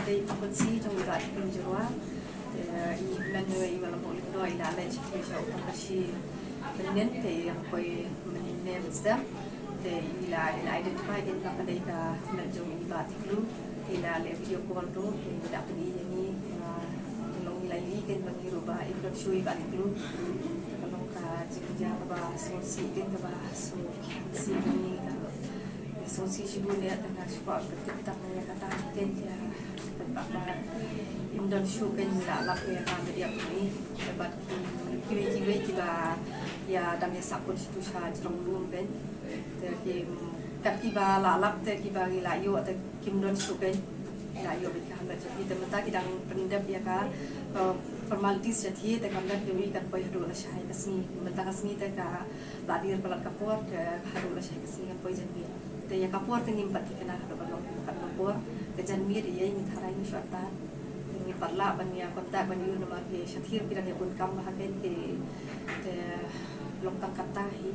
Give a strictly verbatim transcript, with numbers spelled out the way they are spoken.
Ei, pynsi jong i Bah Tikloo Jyrwa. Te i hynmen i Bah Lyngdoh Lyngdoh i la leit sha Uttarkashi mynnin, te i dang poi mynne mynstep. Te i la, i la identify kein ba ka dei ka met jong i Bah Tikloo. Te i la leh video call ruh, te i la pyni ïa ngi, ah, long i la ïohi kein ba ngi ruh ba im don shuh i Bah Tikloo. Te ka long ka jingjia kaba sngewsih kein, kaba sngewsih kein, ka sngewsih shibun ïa, te nga shu kwah ban tip tang ïa kata kein ïa, ba, ba im don shuh kein la lap ïa ka media pyni. Te bad kiwei kiwei kiba ïa dang ïa sahkut shitu sha jrong lum kein. Te ki, kat kiba la lap te kiba ngi la ïoh te kim don shuh kein. La ïoh beit ka hamet jong ki, te mynta ki dang pyndep ïa ka, eh, formalities shathie, te ka hamet jong ngi kan poi haduh lashai ka sngi. Mynta ka sngi te ka la dier palat ka por, te haduh lashai ka sngi kan poi janmiet. Te ïa ka por te ngim pat thikna haduh ban long katno por. Te janmiet ïa ngi tharai ngi shu atan. Te ngim pat lah ban ïa contact ban ïoh namar ki shathie ki dang ïa bun kam bha kein ki, te long tang kata hi.